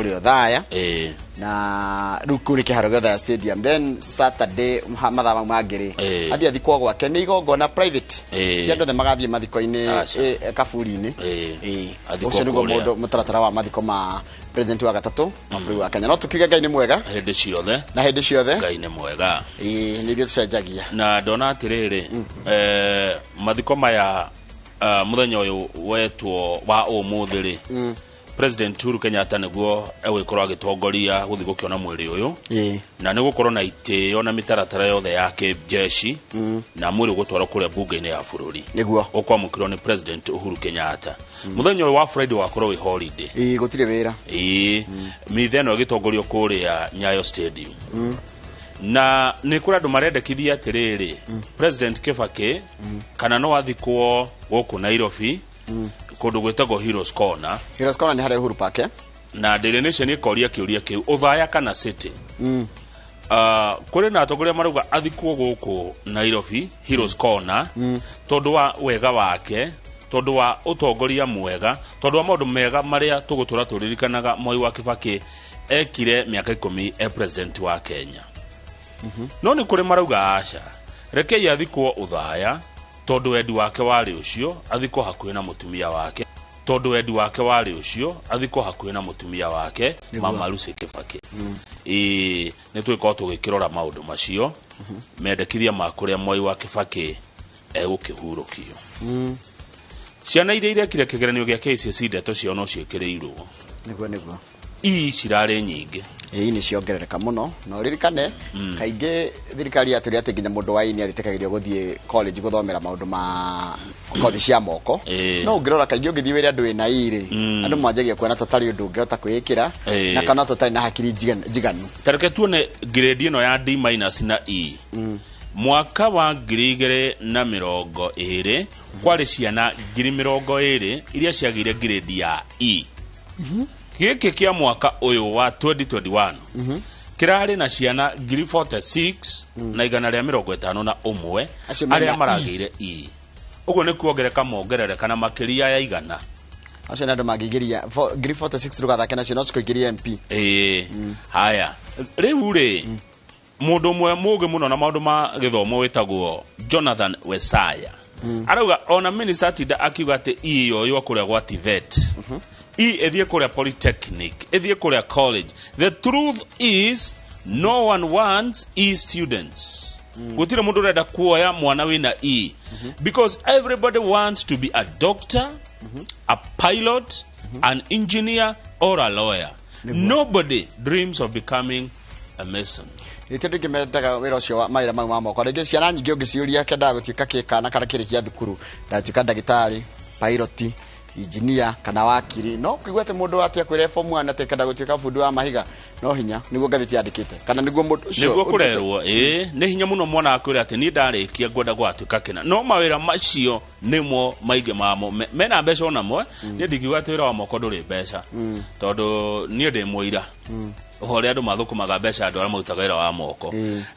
Kũrĩa Othaya. Na rĩu kũu nĩ kĩharo gĩa Othaya Stadium. Then Saturday mathaa mau mangĩ rĩ, athiĩ athikwo gwake, nĩ igongona private. Ti andũ othe magathiĩ mathiko-inĩ. Aca. Kaburi-inĩ. Athikwo Ũcio nĩguo kũrĩa. mũndũ mũtaratara wa mathiko ma president wa gatatũ wa bũrũri wa Kenya. No tũkiuge Ngai nĩ mwega. Hĩndĩ ciothe. Na hĩndĩ ciothe. Ngai nĩ mwega. Nĩ ithuĩ tũcenjagia. Na ndona atĩrĩrĩ, mathiko maya, mũthenya ũyũ wetwo wa ũmũthĩ rĩ, President Uhuru Kenyatta nĩguo egũgĩkorwo agĩtongoria gũthiĩ gũkĩona mwĩrĩ ũyũ, na nĩ gũkorwo na itĩo na mĩtaratara yothe ya kĩjeshi, na mwĩrĩ ũgũtwarwo kũrĩa bunge-inĩ ya bũrũri. Ũkwamũkĩrwo nĩ President Uhuru Kenyatta. Mũthenya ũyũ wa Friday wakorwo wĩ holiday. Gũtirĩ wĩra. Mitha ĩno ĩgĩtongorio kũrĩa Nyayo Stadium, na nĩ kũrĩ andũ marendekithia atĩrĩrĩ, President Kibaki kana no athikwo gũkũ Nairobi, kũndũ gwĩtagwo Heroes Corner. Heroes Corner nĩ harĩa Uhuru Park, eh? Na Daily Nation ĩkoria kĩũria kĩu, Othaya kana City? Kũrĩ na atongoria marauga athikwo gũkũ Nairobi Heroes Corner, tondũ wa wega wake, tondũ wa ũtongoria mwega, tondũ wa maũndũ mega marĩa tũgũtũra tũririkanaga Mwai wa Kibaki ekire mĩaka 10 e president wa Kenya. No nĩ kũrĩ marauga aca, rekei athikwo Othaya, tondũ wendi wake warĩ ũcio, athikwo hakuhĩ na mũtumia wake, tondũ wendi wake warĩ ũcio, athikwo hakuhĩ na mũtumia wake, Mama Lucy Kibaki. Ĩĩ, nĩ tũgĩkorwo tũgĩkĩrora maũndũ macio, mendekithia ma kũrĩa Mwai wa Kibaki egũkĩhurũkio. Ciana iria irekire kĩgeranio gĩa KCSE, ndeto ciao no ciĩkĩrĩirwo. Nĩguo. Ii cirarĩ nyingĩ. Nĩ ciongerereka mũno, na ũririkane kaingĩ thirikari yatwĩrire atĩ nginya mũndũ wa ini arĩtĩkagĩrio gũthiĩ college gũthomera maũndũ ma kothi cia moko. No ũngĩrora kaingĩ, ũngĩthiĩ wĩra andũ wĩna ii rĩ, andũ manjagia kuona tũtarĩ ũndũ ũngĩhota kwĩĩkĩra, na kana tũtarĩ na hakiri njiganu. Tareke tuone grade ĩno ya D minus na E. Mwaka wa 2020 kwarĩ ciana 20,000 iria ciagĩire grade ya E. Gĩkĩ kĩa mwaka ũyũ wa 2021 kĩrarĩ na ciana 46 na 151 Acio mena arĩa E. maragĩire E. Ũguo nĩ kuongereka mongerereka na makĩria ya 100. Acio nĩ andũ mangĩingĩria 46,000, ndũgathake nacio, no cikũingĩria MP. Ĩĩ, haya, rĩu rĩ, mũndũ ũmwe mũgĩ mũno na maũndũ ma gĩthomo wĩtagwo Jonathan Wesaya arauga ona minister atinda akiuga atĩ E yoywo kũrĩa gwa TVET, E ĩthiĩ kũrĩa polytechnic, ĩthiĩ kũrĩa college, the truth is no one wants E students. Gũtirĩ mũndũ ũrenda kuoya mwana wĩna E, because everybody wants to be a doctor, a pilot, an engineer or a lawyer. Nobody dreams of becoming a mason. Nĩ andũ aingĩ mendaga wĩra ũcio wa mawĩra mau ma moko. Rĩngĩ ciana nyingĩ ũngĩciũria kĩendaga gũtuĩka kĩ kana kana kĩrĩkia thukuru, ndatuĩka ndagĩtarĩ, pilot, engineer kana wakiri. No kũigua atĩ mũndũ atĩ akwĩre form 1 atĩ kenda gũtuĩka bundi wa mahiga, no hinya. Nĩguo ngathĩti yandĩkĩte, kana nĩguo mũndũ ũcio Nĩguo ũrutĩte. Kũrerwo ĩĩ, nĩ hinya mũno mwana akwĩra atĩ niĩ ndarĩkia ngwenda gwatuĩka kĩna, no mawĩra macio nĩmo maingĩ mamo mena mbeca onamo. Niĩ ndingiuga atĩ wĩra wa moko ndũrĩ mbeca, tondũ niĩ ndĩ mũira ũhoro ũrĩa andũ mathũkũmaga mbeca, andũ arĩa marutaga wĩra wa moko.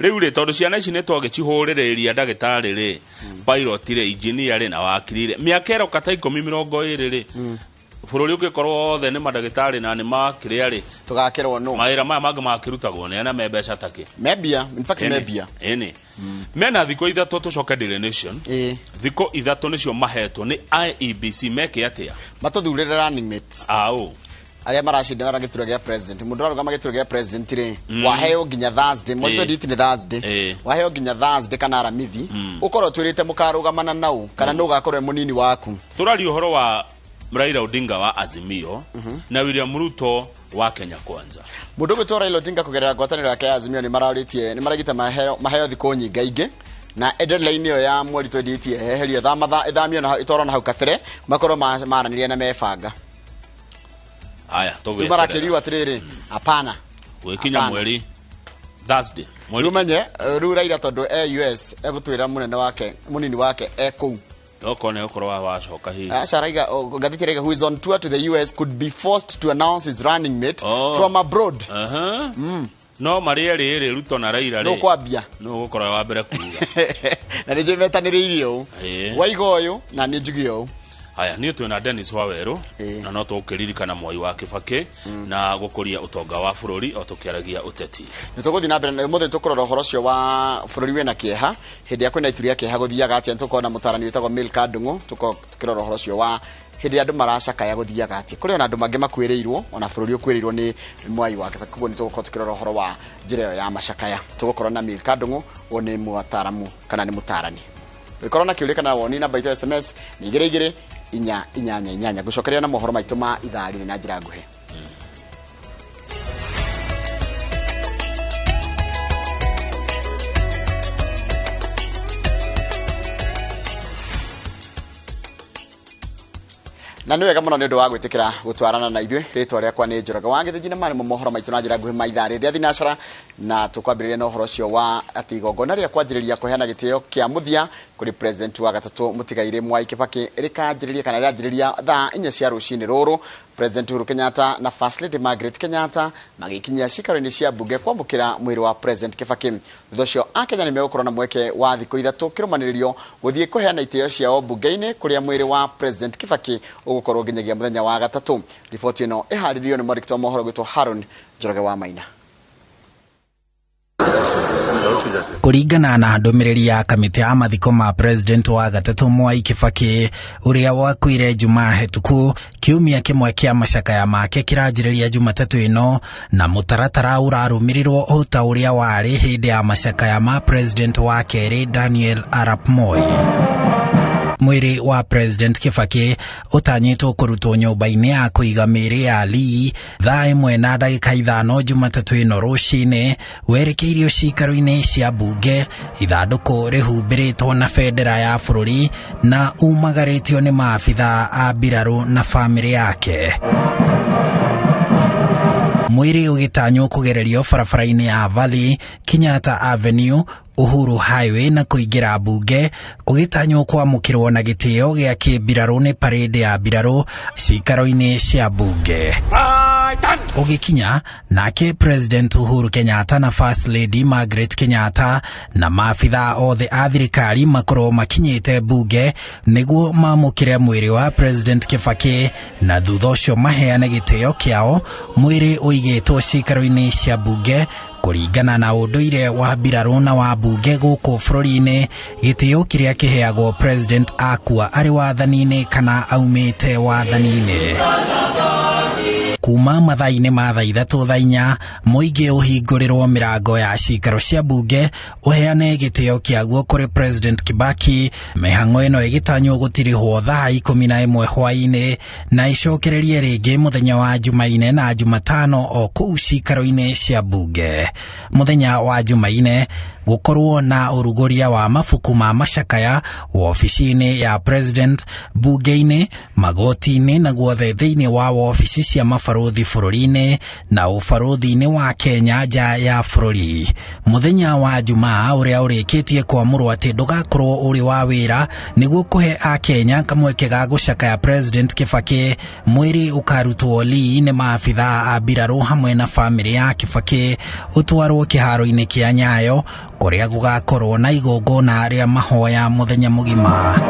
Rĩu rĩ, tondũ ciana ici nĩ twagĩcihũrĩrĩria ndagĩtarĩ rĩ, pilot rĩ, engineer rĩ, na wakiri rĩ, mĩaka ĩroka ta 10, 20 rĩ, bũrũri ũngĩkorwo othe nĩ mandagĩtarĩ na nĩ makĩrĩa rĩ, Tũgakĩrwo nũ? Mawĩra maya mangĩ makĩrutagwo nĩ arĩa me mbeca takĩ? Membia, in fact, membia. Ĩni mena thikũ 3 tũcoke Daily Nation. Thikũ 3 nĩcio mahetwo nĩ IEBC meke atĩa? Matũthurĩre running mates. Aũ? Arĩa maracindana gĩturwa gĩa president. Mũndũ ararũgama gĩturwa gĩa president rĩ, waheo nginya Thursday, mweri 28 nĩ Thursday. Waheo nginya Thursday kana Aramithi ũkorwo twĩrĩte mũkarũgamana nau kana nũ ũgakorwo e mũnini waku. Tũraria ũhoro wa Raila Odinga wa Azimio na William Ruto wa Kenya Kwanza. Mũndũ ũgwĩtwo Raila Odinga kũgerera ngwatanĩro yake ya Azimio nĩ mararĩtie, nĩ maragĩte maheo thikũ nyingaingĩ, na deadline ĩyo ya mweri 28 yeherio, ĩthamio na ĩtwarwo na hau kabere, makorwo maranĩria na mebanga. Haya, Rĩu tũgweterera. marakĩriwo atĩrĩrĩ, hapana. Gwĩkinya Hapana. mweri Thursday, mweri Rĩu menye, rĩu Raila tondũ e US, egũtwĩra mũnene wake, mũnini wake e kũu. Okorwo nĩ ũkorwo wa wacoka hihi. Aca, raiga, ngathĩti raiga who is on tour to the US could be forced to announce his running mate from abroad. Aha. No marĩ erĩ rĩ, Ruto na Raila nũ rĩ, kwambia? Nũ ũgũkorwo wa mbere kuga? Na nĩ njũĩ metanĩrĩirie ũũ. Waiga ũyũ na nĩ njuge ũũ. Haya, niĩ twĩna Dennis Wawerũ. Ĩĩ. Na no tũgũkĩririkana Mwai wa Kĩbakĩ na gũkũria ũtonga wa bũrũri o tũkĩaragia ũteti. Nĩ tũgũthiĩ na mbere na ũmũthĩ tũkũrora ũhoro ũcio wa bũrũri wĩna kĩeha. Hĩndĩ ĩrĩa kwĩna itu rĩa kĩeha gũthiaga atĩa? Nĩ tũkorwo na mũtarani wĩtagwo Milka Ndung'u, tũkorwo tũkĩrora ũhoro ũcio wa hĩndĩ ĩrĩa andũ maracakaya gũthiaga atĩa. Kũrĩ ona andũ mangĩ makuĩrĩirwo, ona bũrũri ũkuĩrĩirwo nĩ Mwai wa Kĩbakĩ. Koguo nĩ tũgũkorwo tũkĩrora ũhoro wa njĩra ĩyo ya macakaya. Tũgũkorwo na Milka Ndung'u, ũyũ nĩ mũtaramu kana nĩ mũtarani. Ũngĩkorwo na kĩũria kana woni, namba itũ ya SMS nĩ 22488. Ngũcokeria na mohoro maitũ ma ithaa rĩrĩ na njĩra nguhĩ. Na nĩ wega mũno nĩ ũndũ wa gwĩtĩkĩra gũtwarana na ithuĩ. Rĩtwa rĩakwa nĩ Njoroge wa Gĩthĩnji na marĩ mohoro maitũ na njĩra nguhĩ ma ithaa rĩrĩa thinacara, na tũkwambĩrĩria na ũhoro ũcio wa atĩ igongona rĩa kwanjĩrĩria kũheana gĩtĩo kĩa mũthia kũrĩ president wa gatatũ mũtigairĩ Mwai Kĩbakĩ rĩkanjĩrĩria kana rĩanjĩrĩria thaa 4 cia rũcinĩ rũrũ. President Uhuru Kenyatta na First Lady Margaret Kenyatta magĩkinyia cikaro-inĩ cia mbunge kwamũkĩra mwĩrĩ wa President Kĩbakĩ. Thutha ũcio Akenya nĩ megũkorwo na mweke wa thikũ 3 kĩrũmanĩrĩrio gũthiĩ kũheana itĩo ciao mbunge-inĩ kũrĩa mwĩrĩ wa President Kĩbakĩ ũgũkorwo nginyagia mũthenya wa gatatũ. Riboti ĩno ĩharĩrĩirio nĩ mwandĩki wa mohoro gwĩtwo Haron Njoroge wa Maina. Kũringana na ndũmĩrĩri ya kamĩtĩ ya mathiko ma president wa gatatũ Mwai Kĩbakĩ ũrĩa wakuire Jumaa hĩtũku, kiumia kĩmwe kĩa macakaya make kĩranjĩrĩria Jumatatũ ĩno na mũtaratara ũrarũmĩrĩrwo o ta ũrĩa warĩ hĩndĩ ya macakaya ma president wa kerĩ Daniel Arap Moi. Mwĩrĩ wa President Kĩbakĩ ũtanyĩtwo kũrutwo nyũmba-inĩ ya kũiga mĩĩrĩ ya Lee thaa 1:05 Jumatatũ ĩno rũcinĩ, werekeirio cikaro-inĩ cia mbunge, ithandũkũ rĩhumbĩrĩtwo na bendera ya bũrũri na umagarĩtio nĩ maabithaa a mbirarũ na bamĩrĩ yake. Mwĩrĩ ũgĩtanywo kũgererio barabara-inĩ ya Valley, Kenyatta Avenue, Uhuru Highway na kũingĩra mbunge, ũgĩtanywo kwamũkĩrwo na gĩtĩo gĩa kĩmbirarũ nĩ parade ya mbirarũ cikaro-inĩ cia mbunge. Ũgĩkinya nake President Uhuru Kenyatta na First Lady Margaret Kenyatta na maabithaa othe a thirikari makorwo makinyĩte mbunge nĩguo mamũkĩre mwĩrĩ wa President Kĩbakĩ na thutha ũcio maheane gĩtĩo kĩao. Mwĩrĩ ũigĩtwo cikaro-inĩ cia mbunge kũringana na ũndũire wa mbirarũ na wa mbunge gũkũ bũrũri-inĩ, gĩtĩo kĩrĩa kĩheagwo president akua arĩ wathani-inĩ kana aumĩte wathani-inĩ. Kuma mathaa-inĩ ma thaa 3 thaa 4 mũingĩ ũhingũrĩrwo mĩrango ya cikaro cia mbunge ũheane gĩtĩo kĩaguo kũrĩ President Kibaki. Mĩhang'o ĩno ĩgĩtanywo gũtirihwo thaa 11 hwaĩ-inĩ na ĩcokererie rĩngĩ mũthenya wa Jumaine na Jumatano o kũu cikaro-inĩ cia mbunge. Mũthenya wa Jumaine gũkorwo na ũrugũria wa mabuku ma macakaya wobici-inĩ ya President, mbunge-inĩ, magoti-inĩ na guothe thĩinĩ wa wobici cia mabarũthi bũrũri-inĩ na ũbarũthi-inĩ wa Kenya nja ya bũrũri. Mũthenya wa Jumaa ũrĩa ũrĩkĩtie kwamũrwo atĩ ndũgakorwo ũrĩ wa wĩra nĩguo kũhe Akenya kamweke ga gũcakaya President Kĩbakĩ, mwĩrĩ ũkarutwo Lee nĩ maabithaa a mbirarũ hamwe na bamĩrĩ ya Kĩbakĩ ũtwarwo kĩharo-inĩ kĩa Nyayo kũrĩa gũgakorwo na igongona rĩa mahoya mũthenya mũgima.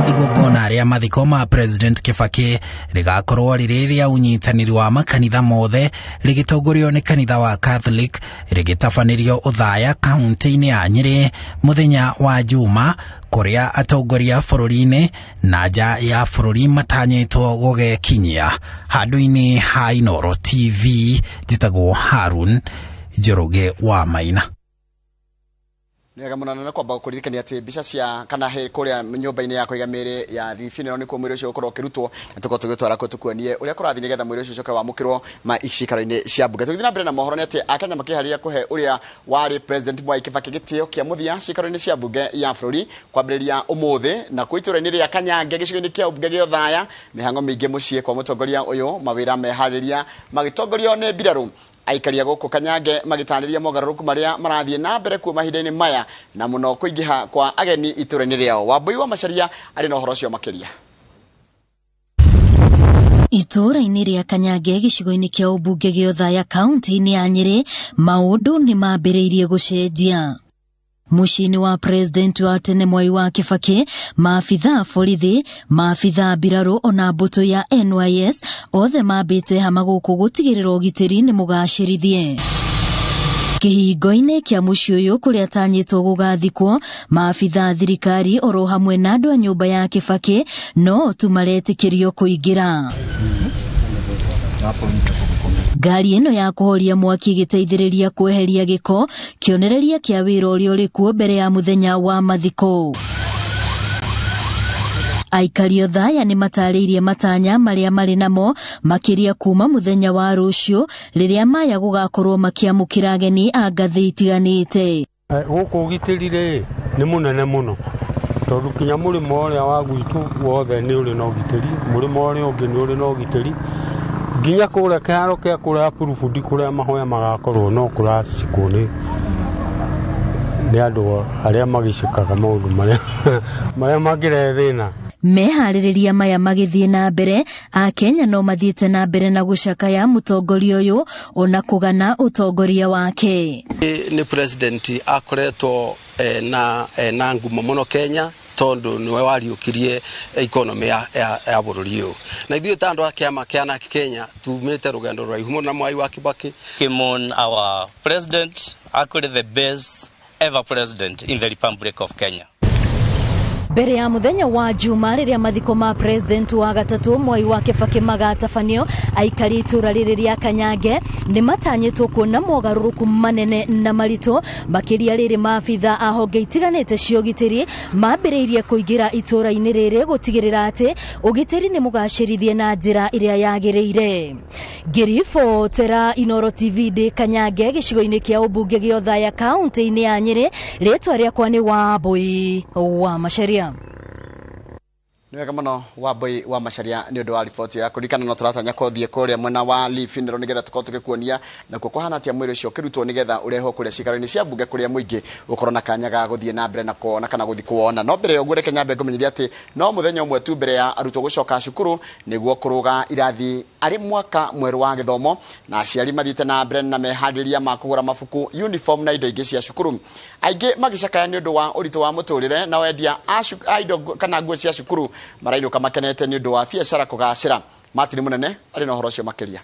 Igongona rĩa mathiko ma President Kĩbakĩ rĩgakorwo rĩrĩ rĩa ũnyitanĩri wa makanitha mothe rĩgĩtongorio nĩ kanitha wa Catholic rĩgĩtabanĩrio Othaya kaunti-inĩ ya Nyĩrĩ mũthenya wa Juma kũrĩa atongoria bũrũri-inĩ na nja ya bũrũri matanyĩtwo gũgekinyia. Handũ-inĩ ha Inooro TV njĩtagwo Harun Njoroge wa Maina. Nĩ wega mũno na kwamba kũririkania atĩ mbica cia kana he kũrĩa nyũmba-inĩ ya kũiga mĩĩrĩ ya Lee Funeral nĩkuo mwĩrĩ ũcio ũkorwo ũkĩrutwo, na tũkorwo tũgĩtwara kuo tũkuonie ũrĩa kũrathiĩ nĩgetha mwĩrĩ ũcio ũcoke wamũkĩrwo ma cikaro-inĩ cia mbunge. Tũgĩthiĩ na mbere na mohoro nĩ atĩ Akenya makĩharĩria kũhe ũrĩa warĩ President Mwai Kĩbakĩ gĩtĩo kĩa mũthia cikaro-inĩ cia mbunge ya bũrũri kwambĩrĩria ũmũthĩ, na kũu itũũra-inĩ rĩa Kanyange gĩcigo-inĩ kĩa mbunge gĩa Othaya mĩhang'o mĩingĩ mũciĩ kwa mũtongoria ũyũ, mawĩra meharĩria magĩtongorio nĩ mbirarũ. Aikaria gũkũ Kanyange magĩtarĩria mogarũrũku marĩa marathiĩ na mbere kuo mahinda-inĩ maya na mũno kũingĩha kwa ageni itũũra-inĩ rĩao. Wambui wa Macharia arĩ na ũhoro ũcio makĩria. Itũũra-inĩ rĩa Kanyange gĩcigo-inĩ kĩa ũmbunge gĩa Othaya kaunti-inĩ ya Nyĩrĩ, maũndũ nĩ mambĩrĩirie gũcenjia. Mũciĩ-inĩ wa president wa tene Mwai wa Kibaki, maabitha borithi, maabitha mbirarũ ona mbũtũ ya NYS othe mambĩte hama gũkũ gũtigĩrĩra ũgitĩri nĩ mũgacĩrithie. Kĩhingo-inĩ kĩa mũciĩ ũyũ kũrĩa atanyĩtwo gũgathikwo, maabitha thirikari oro hamwe na andũ a nyũmba ya Kibaki no tu maretĩkĩrio kũingĩra. Ngari ĩno ya kũhoria mwaki ĩgĩteithĩrĩria kweheria gĩko, kĩonereria kĩa wĩra ũrĩa ũrĩ kuo mbere ya mũthenya wa mathiko. Aikari Othaya nĩ matarĩirie matanya marĩa marĩ namo makĩria kuma mũthenya wa rũciũ rĩrĩa maya gũgakorwo makĩamũkĩra ageni a ngathĩ itiganĩte. Gũkũ ũgitĩri rĩ nĩ mũnene mũno tondũ kinya mũrĩmo ũrĩa wa gwitũ wothe nĩ ũrĩ na ũgitĩri, mũrĩmo ũrĩa ũngĩ nĩ ũrĩ na ũgitĩri, nginya kũrĩa kĩharo kĩa kũrĩa Burubundi kũrĩa mahoya magakorwo no kũracikwo nĩ andũ arĩa magĩcikaga maũndũ marĩa mangĩrehe thĩna. Meharĩrĩria maya magĩthiĩ na mbere, Akenya no mathiĩte na mbere na gũcakaya mũtongoria ũyũ ona kũgana ũtongoria wake. Nĩ president akoretwo na ngumo mũno Kenya tondũ nĩwe wariũkirie economy ya bũrũri ũyũ. Na ithuĩ ta andũ a kĩama kĩa Anarch Kenya tumĩte rũgendo rũraihu mũno na Mwai wa Kibaki. Kimon, our president, actually the best ever president in the Republic of Kenya. Mbere ya mũthenya wa Juma rĩrĩa mathiko ma president wa gatatũ Mwai wa Kibaki magatabanio, aikari itũra rĩrĩ rĩa Kanyange nĩ matanyĩtwo kuona mogarũrũku manene na maritũ makĩria rĩrĩ maabitha a honge itiganĩte cia ũgitĩri mambĩrĩirie kũingĩra itũra-inĩ rĩrĩ gũtigĩrĩra atĩ ũgitĩri nĩ mũgacĩrithie na njĩra ĩrĩa yagĩrĩire. Ngĩribotera Inooro TV ndĩ Kanyange gĩcigo-inĩ kĩa ũmbunge gĩa Othaya kaũntĩ-inĩ ya Nyĩrĩ, rĩtwa rĩakwa nĩ Wambui wa Macharia. Nĩ wega mũno Wambui wa Macharia nĩ ũndũ wa riboti ya kũririkana no tũratanya kũthiĩ kũrĩa mwena wa Lee Funeral nĩgetha tũkorwo tũgĩkuonia nakuo kũhana atĩa mwĩrĩ ũcio ũkĩrutwo nĩgetha ũrehwo kũrĩa ciikaro-inĩ cia mbunge kũrĩa mũingĩ ũkorwo na kanya ga gũthiĩ na mbere na kuona kana gũthiĩ kuona. No mbere ya ũguo reke nyambe ngũmenyithie atĩ no mũthenya ũmwe tu mbere ya arutwo gũcoka cukuru nĩguo kũrũga irathi arĩ mwaka mwerũ wa gĩthomo, na aciari mathiĩte na mbere na meharĩria ma kũgũra mabuku, uniform na indo ingĩ cia cukuru. Aingĩ magĩcakaya nĩ ũndũ wa ũritũ wa mũtũrĩre na wendia a indo kana nguo cia cukuru marainũka makenete nĩ ũndũ wa biacara kũgacĩra. Martin Mũnene arĩ na ũhoro ũcio makĩria.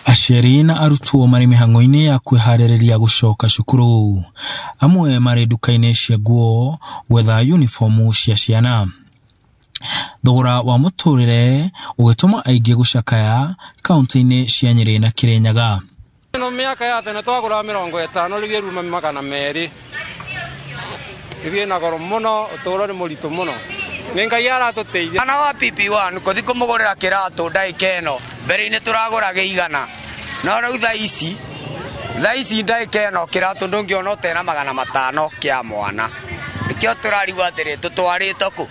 Aciari na arutwo marĩ mĩhang'o-inĩ ya kwĩharĩrĩria gũcoka cukuru, amwe marĩ nduka-inĩ cia nguo gwetha uniformu cia ciana. Thogora wa mũtũrĩre ũgĩtũma aingĩ gũcakaya kaũntĩ-inĩ cia Nyĩrĩ na Kĩrĩnyaga. Ĩno mĩaka ya tene twagũraga 50 rĩu ĩruma 200. Rĩu ĩna goro mũno, ũtũũro nĩ mũritũ mũno. Nĩ Ngai aratũteithia. Mwana wa PP1 kũthi kũmũgũrĩra kĩratũ ndagĩka ĩno, mbere-inĩ tũragũraga 100. No rĩu thaa ici ndagĩka ĩno kĩratũ ndũngĩona ũtena 500 kĩa mwana. Nĩkĩo tũrarigwo atĩrĩ tũtwarĩtwo kũ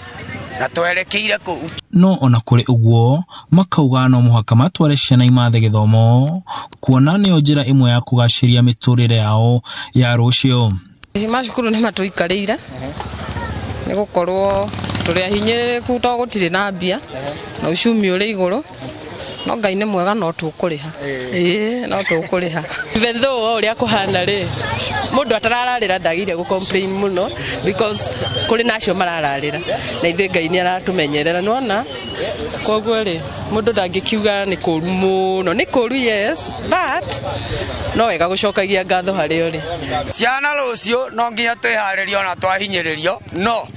na twerekeire kũ. No ona kũrĩ ũguo makauga no mũhaka matware ciana imathe gĩthomo kuona nĩyo njĩra ĩmwe ya kũgacĩria mĩtũrĩre yao ya rũciũ. Macukuru nĩ matũikarĩire nĩ gũkorwo tũrĩ ahinyĩrĩrĩku to gũtirĩ na mbia na uchumi ũrĩ igũrũ, no Ngai nĩ mwega no tũkũrĩha. Ĩĩ no tũkũrĩha. Even though ũrĩa kũhana rĩ, mũndũ atarararĩra ndagĩrĩire gũ complain mũno because kũrĩ na acio marararĩra na ithuĩ Ngai nĩ aratũmenyerera nĩwona. Koguo rĩ mũndũ ndangĩkiuga nĩ kũru mũno, nĩ kũru yes, but no wega gũcokagia ngatho harĩ ũrĩ. Ciana rũciũ no nginya twĩharĩrie ona twahinyĩrĩrio, no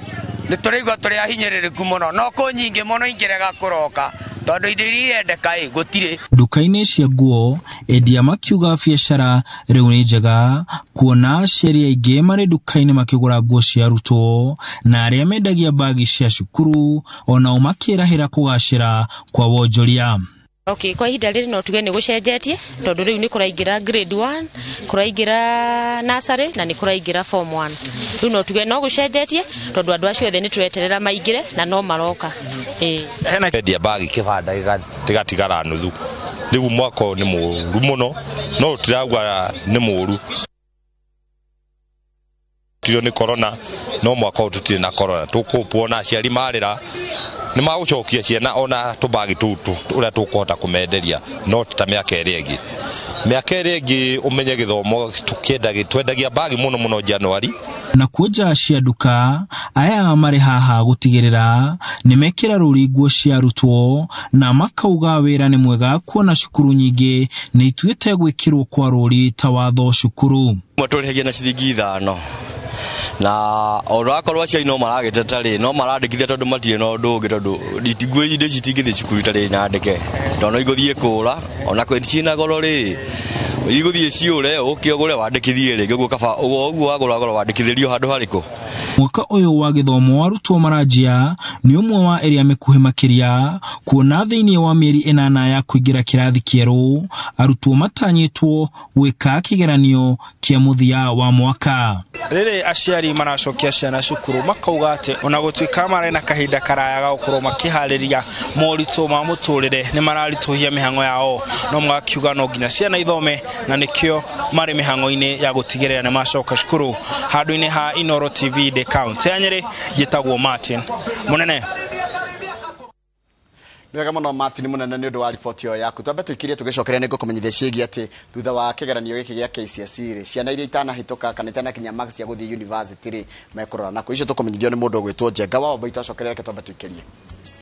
nĩ tũraigua tũrĩ ahinyĩrĩrĩku mũno, no kũ nyingĩ mũno ingĩrega kũroka tondũ indo iria irendeka ĩ gũtirĩ. Nduka-inĩ cia nguo endia makiuga biacara rĩu nĩ njega kuona aciari aingĩ marĩ nduka-inĩ makĩgũra nguo cia arutwo na arĩa mendagia mbagi cia cukuru onao makĩrahĩra kũgacĩra kwa wonjoria. Okay, kwa ihinda rĩrĩ no tuge nĩ gũcenjetie tondũ rĩu nĩ kũraingĩra grade 1, kũraingĩra nursery na nĩ kũraingĩra form 1. Rĩu no tuge no gũcenjetie tondũ andũ acio othe nĩ tũreterera maingĩre na no maroka. Hena endia bagi kĩbanda gĩgatigara nuthu. Rĩu mwaka ũyũ nĩ mũũru mũno, no tũtirauga nĩ mũũru. Tũtirĩ nĩ corona, no mwaka ũyũ tũtirĩ na corona. Tũkũpwo na aciari marĩra Nĩ magũcokia ciana ona tũbagi tũu ũrĩa tũkũhota kũmenderia, no ti ta mĩaka ĩrĩa ĩngĩ. Mĩaka ĩrĩa ĩngĩ, ũmenye gĩthomo twendagia bagi mũno mũno Januari. Na kuo nja cia nduka, aya marĩ haha gũtigĩrĩra nĩ mekĩra rũri nguo cia arutwo, na makauga wĩra nĩ mwega kuona cukuru nyingĩ nĩ ituĩte gwĩkĩrwo kwa rũri ta watho cukuru. Mwe tũrĩhagia na ciringi 5, na ona akorwo aciari no maragĩteta rĩ, no marandĩkithia tondũ matirĩ na ũndũ ũngĩ, tondũ nguo indo ici itingĩthiĩ cukuru itarĩ nyandĩke, tondũ no igũthiĩ kũra, ona kwĩ ciĩna goro rĩ, igũthiĩ ciũre, ũke ũgũre wandĩkithie rĩngĩ. Ũguo kaba ũguo ũguo wagũra goro wandĩkithĩrio handũ harĩkũ. Mwaka ũyũ wa gĩthomo arutwo maranjia nĩ ũmwe wa ĩrĩa mĩkuhĩ makĩria, kuona thĩinĩ wa mĩeri 8 ya kũingĩra kĩrathi kĩerũ, arutwo matanyĩtwo gwĩka kĩgeranio kĩa mũthia wa mwaka. Rĩrĩ aciari maracokia ciana cukuru, makauga atĩ ona gũtuĩka marĩ na kahinda karaya ga gũkorwo makĩharĩria, moritũ ma mũtũrĩre nĩ mararitũhia mĩhang'o yao, no magakiuga no nginya ciana ithome, na nĩkĩo marĩ mĩhang'o-inĩ ya gũtigĩrĩra nĩ macoka cukuru. Handũ-inĩ ha Inooro TV ndĩ kaunti ya Nyĩrĩ, njĩtagwo Martin Mũnene. Nĩ wega mũno, Martin Mũnene, nĩ ũndũ wa riboti ĩyo yaku. Twambe tũikirie, tũgĩcokeria nĩ ngũkũmenyithia ciĩgiĩ atĩ thutha wa kĩgeranio gĩkĩ gĩa KCSE rĩ, ciana iria itanahĩtũka kana itanakinya marks cia gũthiĩ university rĩ, mekũrora nako. Icio tũkũmenyithio nĩ mũndũ ũgwĩtwo Njenga wa Wambui. Twacokeria, reke twambe tũikĩrie.